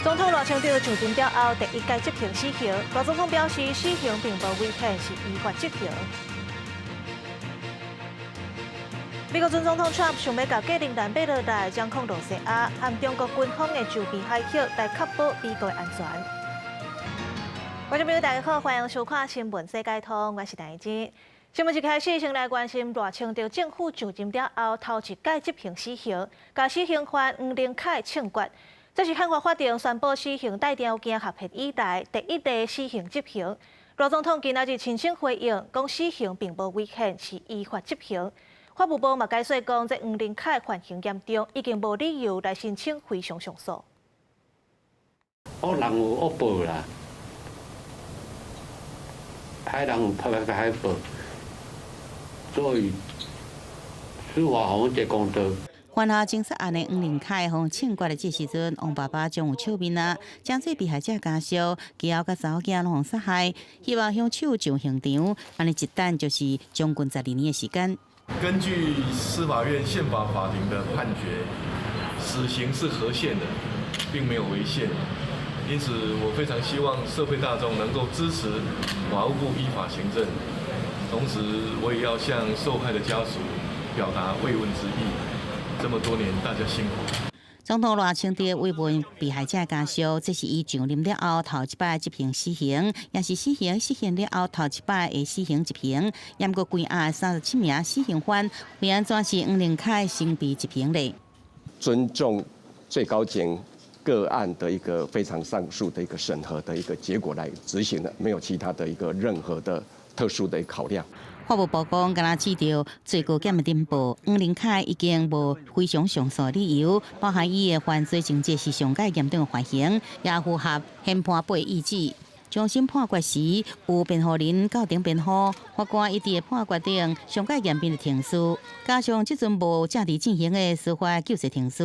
總統賴清德上任了後，第一屆執行死刑。賴總統表示，死刑並無危險，是依法執行。美國前總統川普想欲共格陵蘭買落來，掌控露西亞和中國軍方的周邊海域，來確保美國的安全。觀眾朋友，大家好，歡迎收看新聞世界通，我是陳怡。新聞一開始，先來關心賴清德政府上任了後，頭一屆執行死刑，共死刑犯黃仁凱槍決。這是憲法法庭宣布死刑帶條件合憲以來第一例死刑執行。賴總統今仔日親身回應，講死刑並無違憲，是依法執行。法務部嘛解說講，這黃仁凱犯行嚴重，已經無理由來申請非常上訴。惡人有惡報啦，歹人有歹歹報，所以司法予阮一個公道。犯下情殺案的黃仁凱予槍決的這時陣，黃爸爸終有笑面啊，針對被害者家屬，其後佮查某囝攏予殺害，希望兇手上刑場，按呢一等就是將近12年的時間。根據司法院憲法法庭的判決，死刑是合憲的，並沒有違憲。因此，我非常希望社會大眾能夠支持法務部依法行政，同時我也要向受害的家屬表達慰問之意。這麼多年，大家辛苦。總統賴清德慰問被害者家屬，這是伊上任了後頭一擺執行死刑，也是死刑實現了後頭一擺的死刑執行。毋過規案37名死刑犯，會按怎是黃仁凱先被執行咧？尊重最高檢個案的一個非常上訴的一個審核的一個結果來執行的，沒有其他的一個任何的特殊的考量。法務部講，敢若接著最高檢的稟報，黃仁凱已經無非常上訴理由，包含伊的犯罪情節是上蓋嚴重的犯行，也符合憲判八意旨。終審判決時，有辯護人到庭辯護，法官伊佇判決頂上蓋嚴密的程序，加上這陣無正佇進行的司法救濟程序，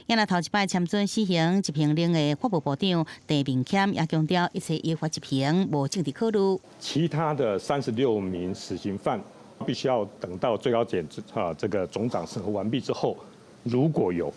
也若頭一擺簽准死刑執行令的法務部長鄭明謙也強調，一切依法執行，無政治考慮。其他的36名死刑犯，必須要等到最高檢啊這個總長審核完畢之後，如果有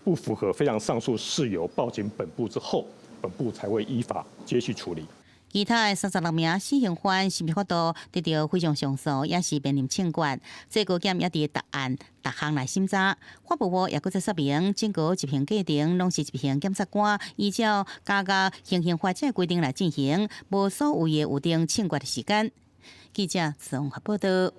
不符合非常上訴事由報請本部之後，本部才會依法接續處理。其他的36名死刑犯是無法度得著非常上訴，也是面臨槍決。最高檢也佇逐案逐項來審查。法務部也閣再說明，整個執行過程攏是執行檢察官依照加價行刑法這規定來進行，無所謂的預定槍決的時間。記者綜合報道。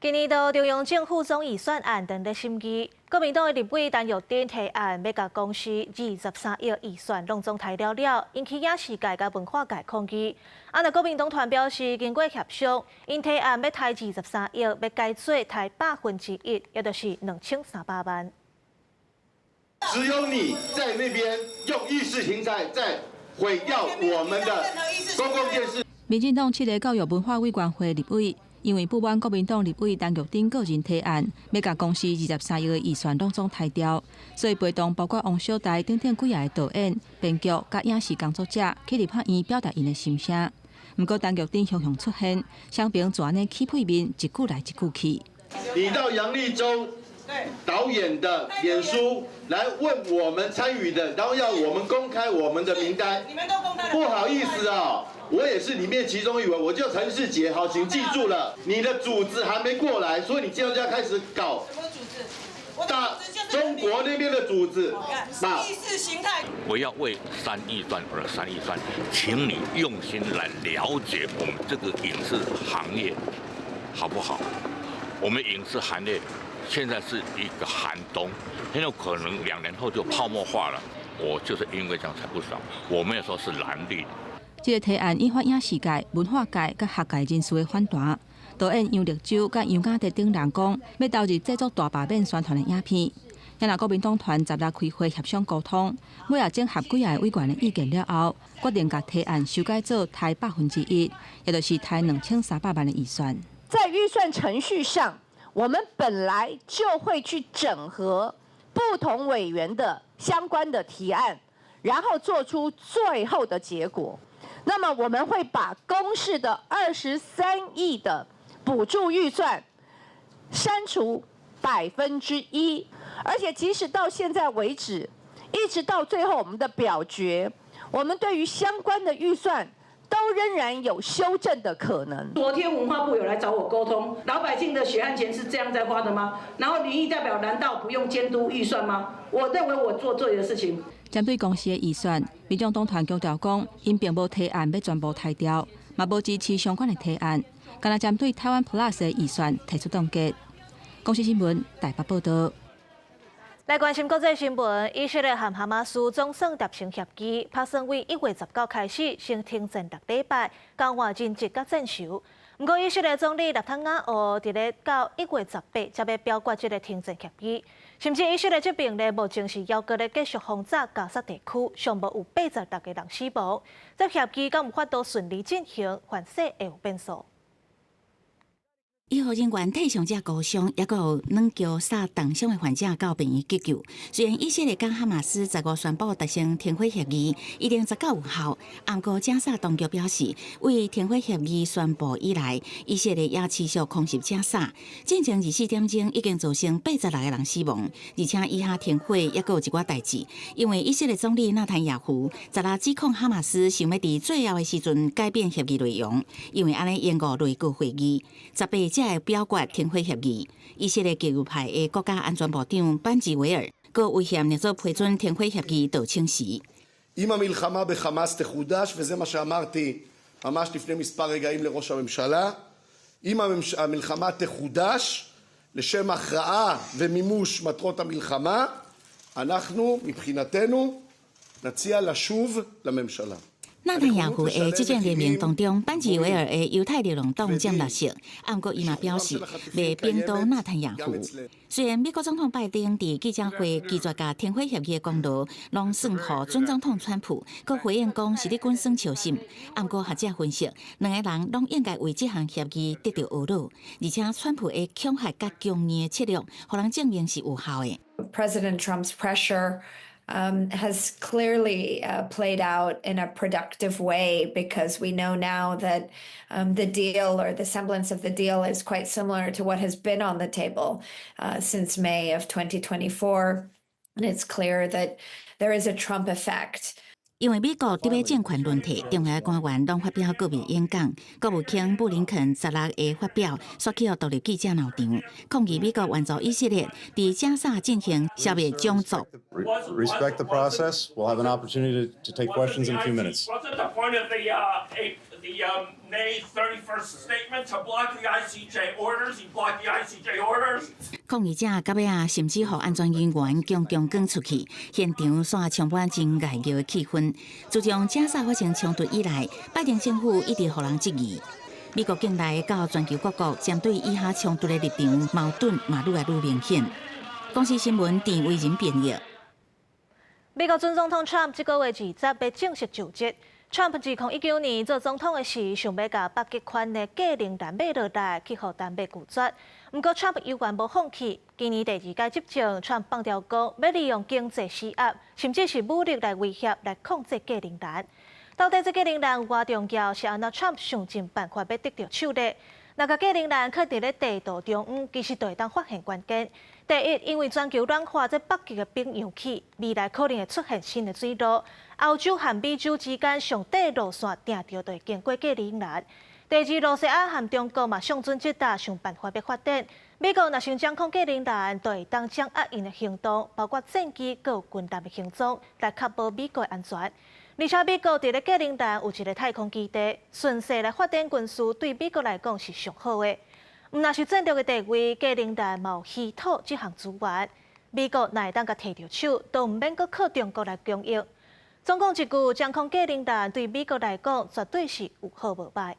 今年度中央政府總預算案正咧審議，國民黨的立委陳玉珍提案，欲共公視23億預算攏總刣了了，引起影視界佮文化界抗議。啊，若國民黨團表示，經過協商，𪜶提案欲刣23億，欲改做刣1%，也就是2300萬。只有你在那邊用意識形態在毀掉我們的公共電視。民進黨七个教育文化委員會立委，因為不滿國民黨立委陳玉珍個人提案，欲共公視23億的預算攏總刣掉，所以陪同包括王小大等等幾个導演、編劇佮影視工作者去立法院表達𪜶的心聲。毋過陳玉珍雄雄出現，雙爿就按呢起屁面，一句來一句去。你到楊力州導演的臉書來問我們參與的，然後要我們公開我們的名單。你們都公開。不好意思啊。我也是裡面其中一位，我叫陳世杰，好，請記住了，你的組織還沒過來，所以你現在就要開始搞。什麼組織？大中國那邊的組織。意識形態。我要為刪預算而刪預算，請你用心來了解我們這個影視行業，好不好？我們影視行業現在是一個寒冬，很有可能2年後就泡沫化了。我就是因為這樣才不爽，我沒有說是藍綠。這个提案引發影視界、文化界佮學界人士的反彈。導演楊綠洲佮楊家哲等人講，欲投入製作大罷免宣傳的影片。也若國民黨團十六開會協商溝通，尾仔整合幾个委員的意見了後，決定共提案修改做刣1%，也就是刣2300萬的預算。在預算程序上，我們本來就會去整合不同委員的相關的提案，然後做出最後的結果。那麼我們會把公視的23億的補助預算刪除1%，而且即使到現在為止，一直到最後我們的表決，我們對於相關的預算都仍然有修正的可能。昨天文化部有來找我溝通，老百姓的血汗錢是這樣在花的嗎？然後民意代表難道不用監督預算嗎？我認為我做對的事情。針對公視的預算，民眾黨團強調講，𪜶並無提案欲全部裁掉，嘛無支持相關的提案，干焦針對台灣 Plus 的預算提出凍結。公視新聞台北報道。來關心國際新聞，以色列和哈馬斯總算達成協議，拍算為1月19開始先停戰6禮拜，交換人質佮戰囚。毋過以色列總理納坦雅胡佇咧到1月18才欲表決這个停戰協議，甚至以色列這邊咧目前是猶閣咧繼續轟炸加薩地區，上無有86個人死亡。這協議敢有法度順利進行，凡勢會有變數。醫護人員替傷者敷傷，抑閣有軟轎送重傷的患者到病院急救。雖然以色列佮哈馬斯十五宣布達成停火協議，一定十九有效，毋過加薩當局表示，為停火協議宣布以來，以色列也持續空襲加薩，進前24點鐘已經造成86個人死亡，而且以哈停火抑閣有一寡代誌，因為以色列總理納坦雅胡十六指控哈馬斯想欲佇最後的時陣改變協議內容，因為按呢延誤內閣會議，18才會表決停火協議。以色列極右派的國家安全部長班吉維爾，閣威脅若做批准停火協議就請辭。 אם המלחמה בחמאס תחודש, וזה מה שאמרתי ממש לפני מספר רגעים לראש הממשלה, אם המלחמה תחודש לשם הכרעה ומימוש מטרות המלחמה, אנחנו מבחינתנו נציע לשוב לממשלה. 納坦雅胡的執政聯盟當中，班吉維爾的猶太流浪黨佔六席，毋過伊嘛表示袂反倒納坦雅胡。雖然美國總統拜登佇記者會拒絕共停火協議的功勞，攏算予準總統川普，閣回應講是咧滾耍笑心。毋過學者分析，兩个人攏應該為這項協議得著懊惱，而且川普的恐嚇佮強硬的策略，予人證明是有效的。 President Trump's pressure has clearly played out in a productive way because we know now that the deal or the semblance of the deal is quite similar to what has been on the table since May of 2024. And it's clear that there is a Trump effect. 因為美國佇欲政權輪替，重要官員攏發表告別演講。國務卿布林肯十六的發表，煞去予獨立記者鬧場，抗議美國援助以色列佇加薩進行消滅種族。 Respect the process. We'll have an opportunity to take questions in a few minutes. Wasn't the point of the May 31st statement to block the ICJ orders? He blocked the ICJ orders. 抗議者到尾仔，甚至予安全人員強強趕出去，現場煞充滿真熱鬧的氣氛。自從加薩發生衝突以來，拜登政府一直予人質疑，美國境內佮全球各國針對以哈衝突的立場矛盾嘛愈來愈明顯。公視新聞鄭惟仁編譯。美國準總統 Trump 這個月20欲正式就職。Trump 2019年做總統的時，想欲共北極圈的格陵蘭買落來，去予丹麥拒絕。毋過 Trump 猶原無放棄。今年第二屆執政，Trump 放調講，欲利用經濟施壓，甚至是武力來威脅，來控制格陵蘭。到底這格陵蘭有偌重要？是按怎 Trump 想盡辦法欲得著手咧？若共格陵蘭囥佇咧地圖中央，其實就會當發現關鍵。第一，因為全球暖化，這北極的冰融去，未來可能會出現新的水路。歐洲和美洲之間上短路線，定著就會經過格陵蘭。第二，羅西亞和中國嘛上準這搭想辦法欲發展。美國若想掌控格陵蘭，就會當掌握𪜶的行動，包括戰機閣有軍艦的行蹤，來確保美國的安全。而且美國佇咧格陵蘭有一個太空基地，順勢來發展軍事，對美國來講是上好的。毋但是戰略的地位，格陵蘭嘛有稀土這項資源，美國若會當共提著手，都毋免閣靠中國來供應。總講一句，掌控格陵蘭對美國來講，絕對是有好無歹。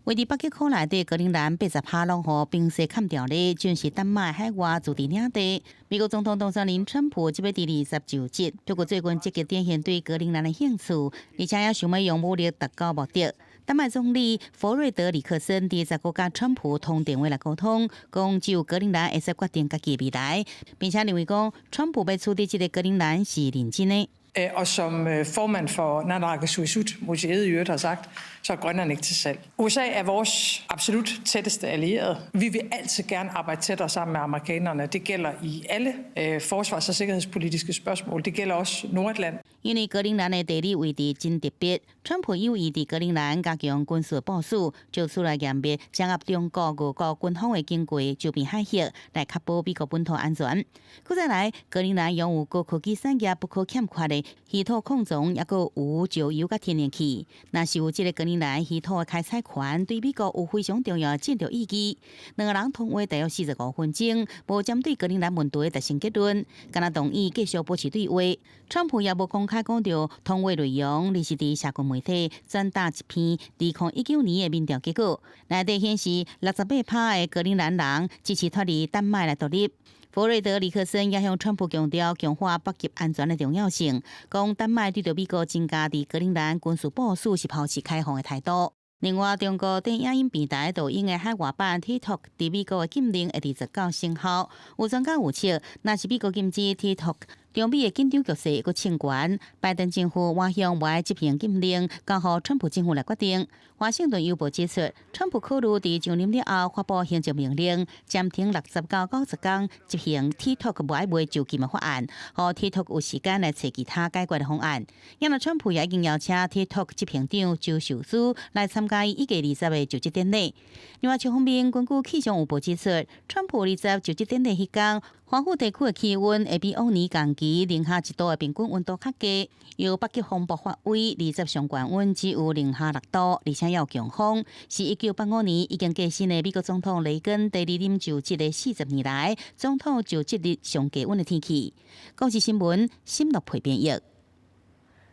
位佇北極圈內底格陵蘭80%攏予冰雪崁著咧，就是丹麥海外自治領地。美國總統當選人川普這欲佇20就職，不過最近積極展現對格陵蘭的興趣，而且也想欲用武力達到目的。丹麥總理弗瑞德里克森佇15佮川普通電話來溝通，講只有格陵蘭會使決定家己的未來，並且認為講川普欲取得這个格陵蘭是認真的。Og som formand for Naalakkersuisut museet i øvrigt har sagt, så er Grønland ikke til salg. USA er vores absolut tætteste allierede. Vi vil altid gerne arbejde tættere sammen med amerikanerne. Det gælder i alle forsvars- og sikkerhedspolitiske spørgsmål. Det gælder også Nordatlanten. 因為格陵蘭的地理位置真特別，川普有意佇格陵蘭加強軍事部署，借此來嚴密掌握中國、俄國軍方的經過周邊海域，來確保美國本土安全。閣再來，格陵蘭擁有高科技產業不可欠缺的稀土礦藏，抑閣有石油佮天然氣。若是有這个格陵蘭稀土的開採權，對美國有非常重要的戰略意義。兩个人通話大約45分鐘，無針對格陵蘭問題達成結論，敢若同意繼續保持對話。川普也無公開講著通話內容，而是佇社群媒體轉達一篇2019年的民調結果，內底顯示68%的格陵蘭人支持脫離丹麥來獨立。弗瑞德里克森也向川普強調強化北極安全的重要性，講丹麥對著美國增加佇格陵蘭軍事部署是抱持開放的態度。另外，中國電影音平台抖音的海外版 TikTok 佇美國的禁令會佇29生效。有專家預測，若是美國禁止 TikTok，中美的緊張局勢會閣升懸。拜登政府倚向無愛執行禁令，交予川普政府來決定。華盛頓郵報指出，川普考慮佇上任了後發布行政命令，暫停60到90天執行 TikTok 無愛賣就禁的法案，予 TikTok 有時間來揣其他解決的方案。因為川普也已經邀請 TikTok 執行長周受資來參加1月20的就職典禮。另外，一方面，根據氣象預報指出，川普二十就職典禮彼工，華府地區的氣溫會比往年同期零下1度的平均溫度較低。由北極風暴發威，二十上懸溫只有零下6度，而且有強風，是1985年已經過身的美國總統雷根第二任就職的40年來，總統就職日上低溫的天氣。公視新聞，新樂培編譯。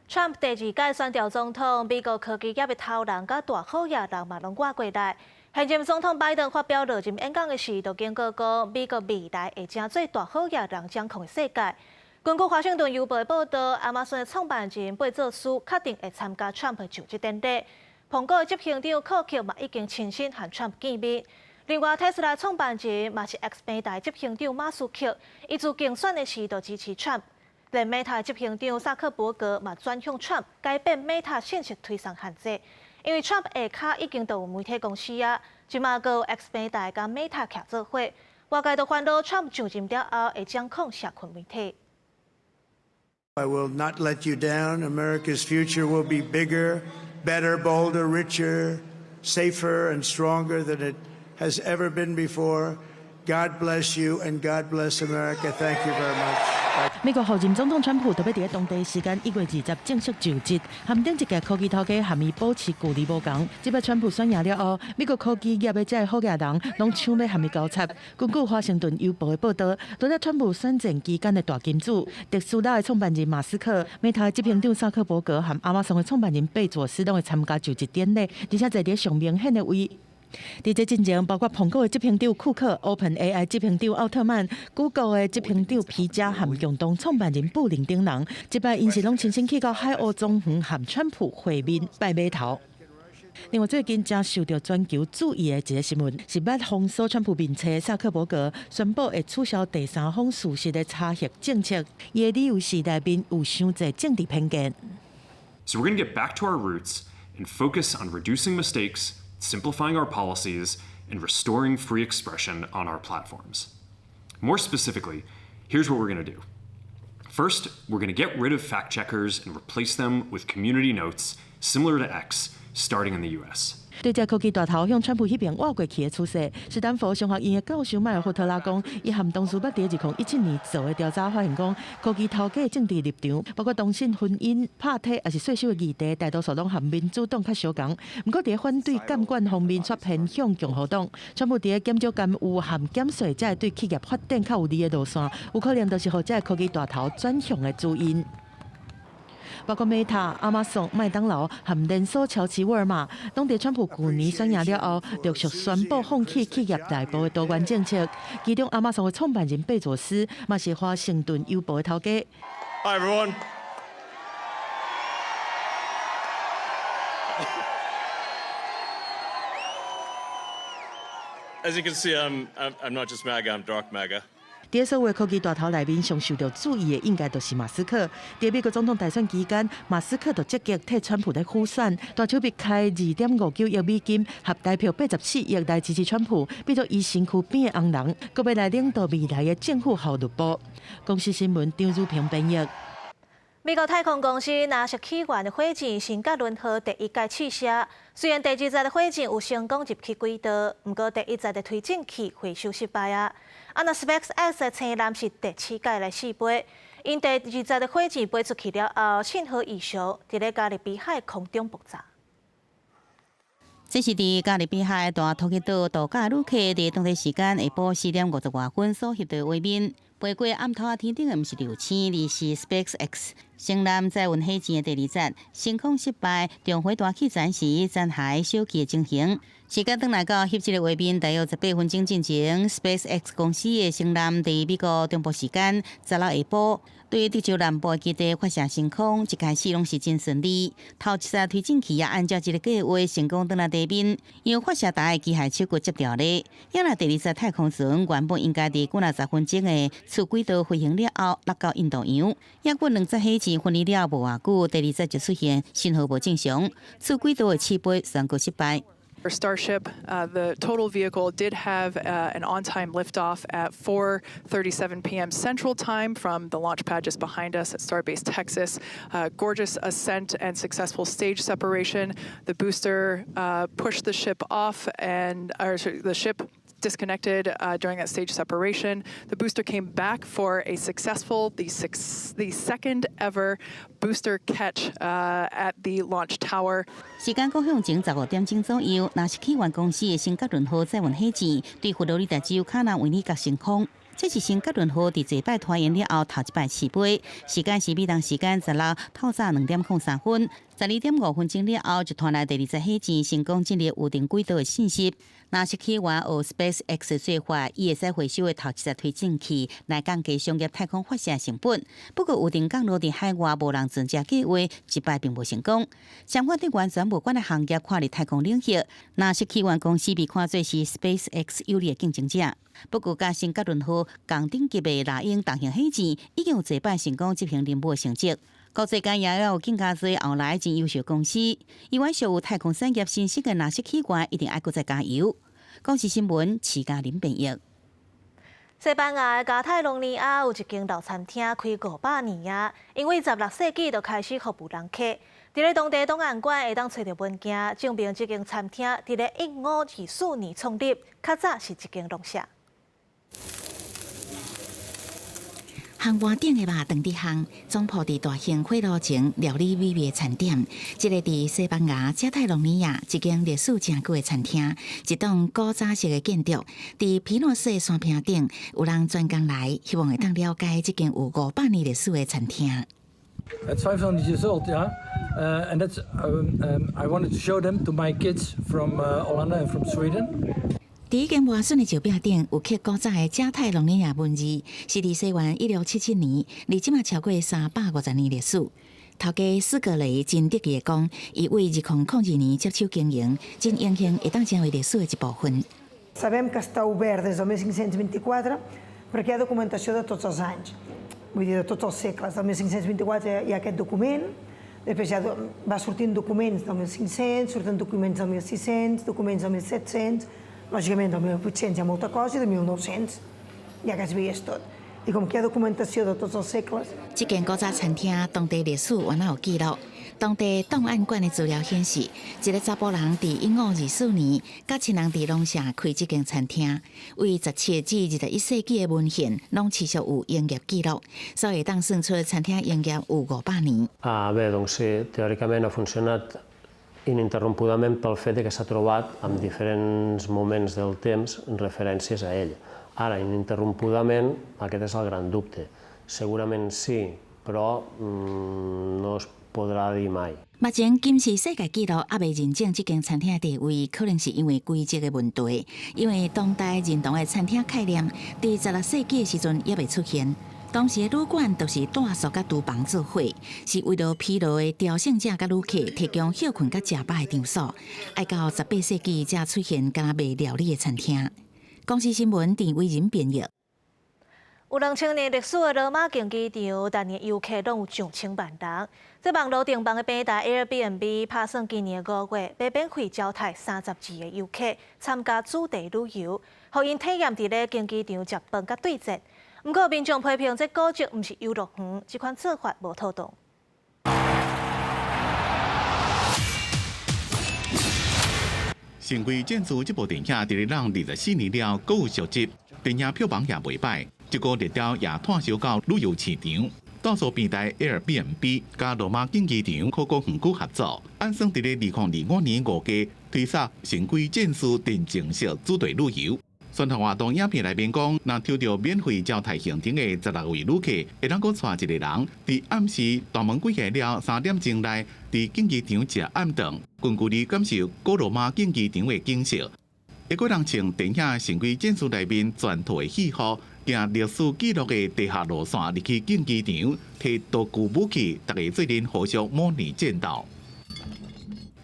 Trump 第二屆選著總統，美國科技業的頭人佮大好額人嘛攏倚過來。現任總統拜登發表落任演講的時，就警告講，美國未來會成做大好額人掌控的世界。根據華盛頓郵報的報道，亞馬遜的創辦人貝佐斯確定會參加 Trump 的就職典禮。蘋果的執行長庫克嘛已經親身和 Trump 見面。另外，特斯拉創辦人嘛是 X 平台執行長馬斯克，伊自競選的時就支持 Trump。連 Meta 執行長薩克伯格嘛轉向 Trump，改變 Meta 信息推送限制。因為 Trump 下跤已經都有媒體公司啊，這馬閣有 X 平台佮 Meta 徛做伙，外界都煩惱 Trump 上任了後會掌控社群媒體。 I will not let you down. America's future will be bigger, better, bolder, richer, safer, and stronger than it has ever been before. God bless you and God bless America. Thank you very much. 美國候任總統川普特別佇當地時間1月20正式就職，和頂一屆科技頭家和伊保持距離無仝。這擺川普選贏了後，美國科技業的這个好額人攏搶欲和伊交插。根據華盛頓郵報的報道，佇咧川普選戰期間的大金主特斯拉的創辦人馬斯克、Meta 執行長薩克伯格和亞馬遜的創辦人貝佐斯攏會參加就職典禮，而且坐佇上明顯的位。佇這進前，包括蘋果的執行長庫克、OpenAI 執行長奧特曼、Google 的執行長皮嘉和共同創辦人布林等人，這擺𪜶是攏親身去到海鷗莊園和川普會面拜碼頭。另外，最近誠受著全球注意的一个新聞，是欲封鎖川普面冊薩克伯格宣布會取消第三方事實的查核政策，伊的理由是內面有傷濟政治偏見。 So we're going to get back to our roots and focus on reducing mistakes, simplifying our policies, and restoring free expression on our platforms. More specifically, here's what we're going to do. First, we're going to get rid of fact checkers and replace them with community notes similar to X, starting in the US. 對這科技大頭向川普彼爿倚過去的趨勢，斯坦福商學院的教授邁爾霍特拉講，伊和同事捌佇2017年做的調查發現講，科技頭家的政治立場，包括同性婚姻、拍體，抑是稅收的議題，大多數攏和民主黨較相仝。毋過佇反對監管方面卻偏向共和黨。川普佇減少干預和減稅，這个對企業發展較有利的路線，有可能就是予這个科技大頭轉向的主因。包括 Meta、亞馬遜、麥當勞和連鎖超市沃爾瑪，攏佇川普舊年選贏了後，陸續宣布放棄企業內部的多元政策。其中，亞馬遜的創辦人貝佐斯嘛是華盛頓郵報的頭家。 Hi everyone. As you can see, I'm not just MAGA, I'm dark MAGA. 佇所有科技大頭內面，上受著注意的應該就是馬斯克。佇美國總統大選期間，馬斯克就積極替川普來輔選，大手筆開2.59億美金，合台票84億來支持川普，變做伊身軀邊的紅人，閣欲來領導未來的政府效率部。公視新聞張如平編譯。美國太空公司納瑟起源的火箭聖格倫號第一擺試射，雖然第二節的火箭有成功入去軌道，毋過第一節的推進器回收失敗啊！啊，若 SpaceX 的星艦是第七擺來試飛，𪜶第二節的火箭飛出去了後，信號異常，佇咧加勒比海空中爆炸。這是佇加勒比海大托克島度假旅客佇當地時間下晡4點50外分所翕著畫面。飛過暗頭仔天頂的毋是流星，而是 SpaceX 星艦載運火箭的第二節升空失敗，重回大氣層時殘骸小氣的情形。時間轉來到翕這个畫面，大約18分鐘進前，SpaceX 公司的星艦佇美國中部時間16下晡，對德州南部的基地發射升空，一開始攏是真順利。頭一節推進器也按照這个計畫成功轉來地面，由發射台的機械手閣接著咧。也若第二節太空船原本應該佇幾若十分鐘的次軌道飛行了後，落到印度洋。抑閣兩節火箭分離了無偌久，第二節就出現信號無正常，次軌道的試飛宣告失敗。 Starship, the total vehicle did have an on-time liftoff at 4:37 p.m. Central Time from the launch pad just behind us at Starbase, Texas. Gorgeous ascent and successful stage separation. The booster pushed the ship off and or sorry, the ship disconnected during that stage separation. The booster came back for a successful, the second ever booster catch at the launch tower. 時間閣向前15點鐘左右，納瑟起源公司的聖格倫號載運火箭對佛羅里達州卡納維爾角升空。這是聖格倫號佇這擺拖延了後頭一擺試飛，時間是美東時間16透早2點03分，12點5分鐘了後就傳來第二節火箭成功進入預定軌道的信息。納瑟起源學 SpaceX 做法，伊會使回收的頭一節推進器來降低商業太空發射成本。不過預定降落佇海外無人船這計畫這擺並無成功。相反，對完全無關的行業跨入太空領域，納瑟起源公司被看作是 SpaceX 有力的競爭者。不過，佮聖格倫號仝等級的獵鷹重型火箭已經有濟擺成功執行任務的成績。國際間也有更加濟後來真優秀公司，猶原屬有太空產業新式的納瑟起源，一定愛閣再加油。公視新聞，徐嘉玲編譯。西班牙加泰隆尼亞有一間老餐廳開500年啊，因為16世紀就開始服務人客。佇咧當地檔案館會當揣著文件，證明這間餐廳佇咧1524年創立，較早是一間農舍。烘盤頂的肉腸佇烘，總鋪佇大型火爐前料理美味的餐點。這個佇西班牙加泰隆尼亞一間歷史誠久的餐廳，一棟古早式的建築，佇皮諾斯的山坪頂，有人專工來，希望會當了解這間有500年歷史的餐廳。 It's 500 years old, yeah. And that's I wanted to show them to my kids from Holland and from Sweden. 佇這間磨損的石壁頂有刻古早的加泰隆尼亞文字，是佇西元1677年，離這馬超過350年歷史。頭家斯格雷真得意的講，伊為2002年接手經營，真榮幸會當成為歷史的一部分。 Sabem que està obert des del 1524 perquè hi ha documentació de tots els anys, vull dir, de tots els segles. Del 1524 hi ha aquest document, després ja va sortint documents del 1500, surten documents del 1600, documents del 1700, lògicament del 1800 hi ha molta cosa i de 1900 ja quasi és tot. I com que hi ha documentació de tots els segles... 這間古早餐廳當地歷史原來有記錄，當地檔案館的資料顯示，一个查埔人佇1524年，佮親人佇農舍開這間餐廳，為17至21世紀的文獻，攏持續有營業記錄，所以當算出餐廳營業有500年。 Ah, bé, doncs sí, teòricament ha funcionat ininterrompudament pel fet de que s'ha trobat en diferents moments del temps referències a ell. Ara, ininterrompudament, aquest és el gran dubte. Segurament sí, però no es podrà dir mai. 目前金氏世界紀錄猶未認證這間餐廳的地位，可能是因為規則的問題。因為當代認同的餐廳概念，佇16世紀的時陣猶未出現。當時的旅館都是住宿佮廚房做伙，是為著疲勞的朝聖者佮旅客提供歇睏佮食飽的場所。愛到18世紀才出現敢若賣料理的餐廳。公視新聞鄭偉仁編譯。有2000年歷史的羅馬競技場，逐年遊客攏有上千萬人。這網路訂房的平台 Airbnb 拍算今年5月，欲免費招待32個遊客參加主題旅遊，予𪜶體驗佇咧競技場食飯佮對戰。毋過民眾批評這古蹟毋是遊樂園，這款做法無妥當。神鬼戰士這部電影佇咧咱24年了，閣有續集，電影票房也袂䆀。這個熱潮也湠銷到旅遊市場，住宿平台 Airbnb 佮羅馬競技場考古園區合作，按算佇咧2025年5月推出神鬼戰士沉浸式主題旅遊。宣傳活動影片內面講，若抽著免費招待行程的16位旅客，會當閣帶一個人，佇暗時大門關起了3點鐘內，佇競技場食暗頓，近距離感受古羅馬競技場的景色。會閣通穿電影《神鬼戰士》內面全套的戲服，行歷史記錄的地下路線入去競技場，提道具武器，逐家做陣互相模擬戰鬥。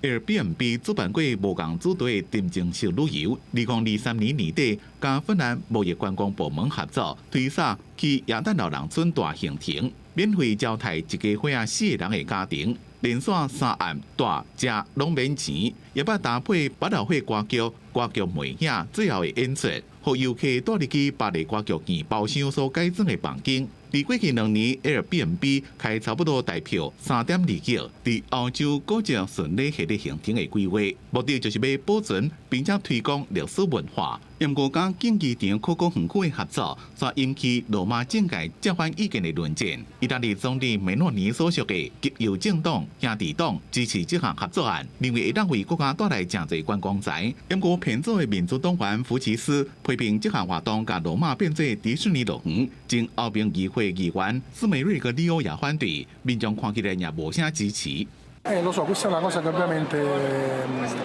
Airbnb 主辦過無仝主題的沉浸式旅遊，2023年年底，佮芬蘭貿易觀光部門合作，推出去耶誕老人村大行程，免費招待一家伙仔四个人的家庭，連續3暗住食攏免錢，也捌搭配百老匯歌劇、歌劇魅影最後的演出，予遊客帶入去巴黎歌劇院包廂所改裝的房間。佇過去2年，Airbnb 開差不多台票3.2億，佇歐洲古蹟巡禮系列行程的規劃，目的就是欲保存並且推廣歷史文化。毋過佮競技場考古園區的合作，煞引起羅馬政界正反意見的論戰。意大利總理梅洛尼所屬的極右政黨兄弟黨支持這項合作案，認為會當為國家帶來誠濟觀光財。毋過偏左的民主黨員福奇斯批評這項活動共羅馬變做迪士尼樂園，前歐盟議會議員斯梅瑞格里歐也反對，民眾看起來也無啥支持。 Lo so, questa è una cosa che ovviamente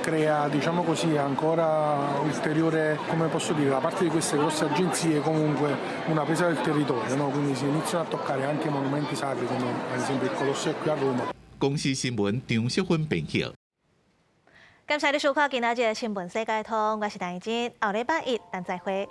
crea, diciamo così, ancora ulteriore, come posso dire, da parte di queste grosse agenzie comunque una presa del territorio, no? Quindi si iniziano a toccare anche monumenti sacri come ad esempio il Colosseo qui a Roma. 公視新聞張淑芬編譯。感謝你收看今仔日的新聞世界通，我是陳怡靜，後禮拜一咱再會。